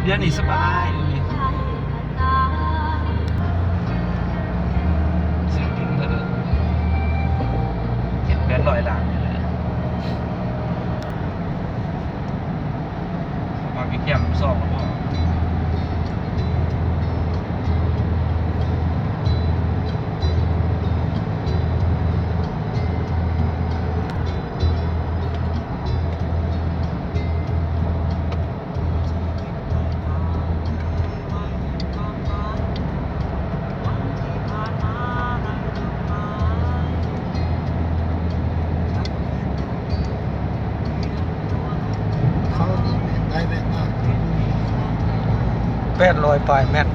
ດຽວນີ້ສະບາຍເລີຍ ຊື້ດິນເທົ່າໃດ ເຈັດແປດຮ້ອຍລ້ານນີ້ແຫຼະ ເຂົ້າມາໃກ້ໆ ນ້ຳຊອກແລ້ວບໍ່? ເຂົານີ້ແມ່ນໄດ້ແມ່ນມາກ ແປດຮ້ອຍປາຍແມັດ.